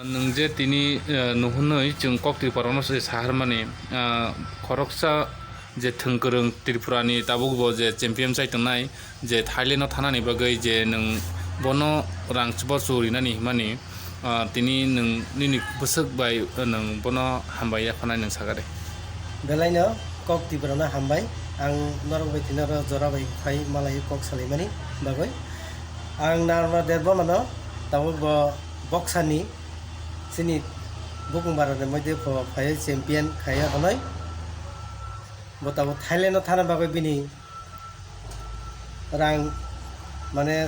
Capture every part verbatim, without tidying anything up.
Nwng je tini, eh, nuhunwi chwng kok Tripura no se saharmani, ah, khoroksa je thwngkwrwng Tripura ni tabuk bo je champion chai tongnai, je Thailand no thanani bagwi je nwng bono rang chubachu rinani himani, ah, tini nwng nini bwswk bai, eh, nwng bono hambai yaphanai nwng sakha de. Belaino kok Tripura no hambai, ang norok bai tini oro jora bai phai malai kok salaimani bagwi. Ang Narma Debbarma no tabuk bo boksani chini bukung bara ni moide pho phai champion khaiya hwnwi. Bo tabuk Thailand no thana bagwi bini rang mane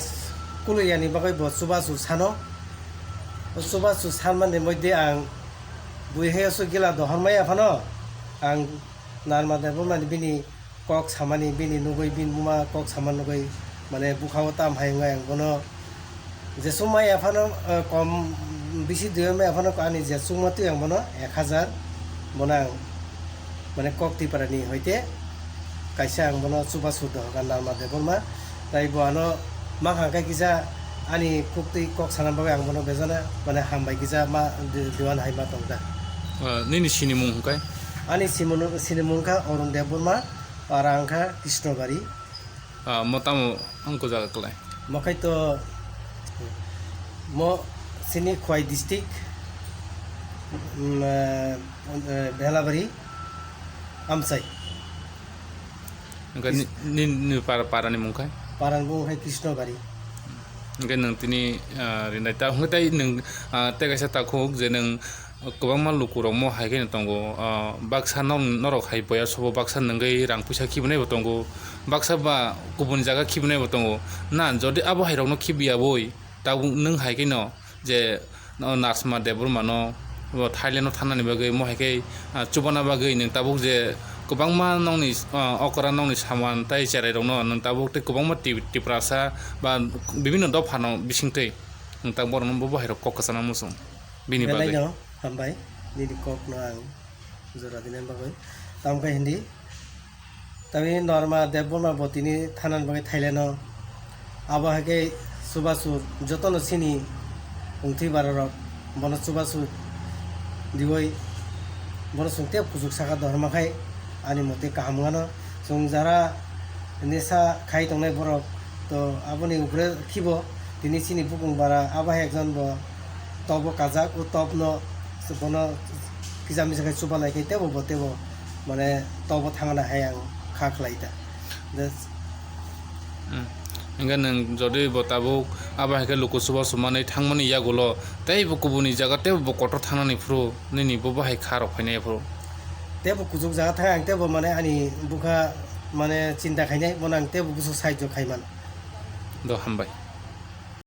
kuluyani bagwi bo chubachu sano. O chubachu sanmani moide ang bui hai aswk gila dohor maya phano ang Narma Debbarma ni bini kok samani, bini nugwi, bini buma kok sama nugwi, mane bwkhao tam hai wngnai ang bono. Jesuk maya phano, eh, kom bisi dui maya phano ani jesuk ma twi ang bono ek hajar bono ang, mane, kok Tripura ni hoite kaisa ang bono chubachu dohoka Narma Debbarma. Tai bo ano ma kha khe kisa ani kok twi kok sana bagwi ang bono bejana, mane, hambai kisa ma di-, diwan hai ma tongkha. Ah, nini sinimung hwnkhe? Ani simung, sinimung kha Arun Debbarma. Para wngkha Krishnobari. Ah, mo tamo wngkha jaga kwlai? Mo khai to mo chini Khowai district, mm, eh, eh, Belabari, Amchai. Hwnkhe ni, ni, ni para, para ni mung khai? Para ni mung khai Krishnobari. Hwnkhe nwng tini, ah, rinai ta, hwnkhe tai nwng, ah, tei kaisa takhuk je nwng Kwbangma lukurok mo hai kheno tongo, ah, baksa nok-, norok hai boya sobo baksa nwngwi rang puisa khibinai bo tongo, baksa ba kubun jaga khibinai bo tongo. Na, jodi abo hai rokno khibiya boi, tabuk nwng hai kheno je, oh, Narma Debbarma no, oh, Thailand o thanani bagwi mo hai khe, ah, chubana bagwi nwng tabuk je kwbangma nokni, ah, okra nokni saman tei cherai rokno nwng tabuk tei kwbangma Ti-, Tiprasa ba bibinno dopha no bisingtwi nwng tabuk borok no bo hai rok kok kwchana muchung. Bini bagwi. Belai no hambai, nini kok no ang jora dinani bagwi. Tamo khe hindi, tamo Norma Debbarma bo tini thanani bagwi Thailand o. Abo hai khe chubachu jotono chini wngtwi bara rok bono chubachu diwi bono chwng tei kuchuk saka dohorma khai ani mote kaham wngano. Chwng jara nisa khai tongnai borok to aboni upre khibo tini chini bukung bara abo hai ekjon bo tobo kajak, o topno bono kisa misa khe chubalai khe tebo bo tebo mane tobo thangna hai ang kha khlai ta. Just Hmm. Hingke nwng jodi bo tabuk abo hai khe luku chubachu manwi thangmani yagulo teibo kubuni jaga teibo bo kotor thangnani phuru nini bo bahai kha rok phainai phuru. Teibo kuchuk jaga thang ang teibo mane ani bukha mane chinta khainai bono ang teibo busu sahajyo khaiman. Do hambai.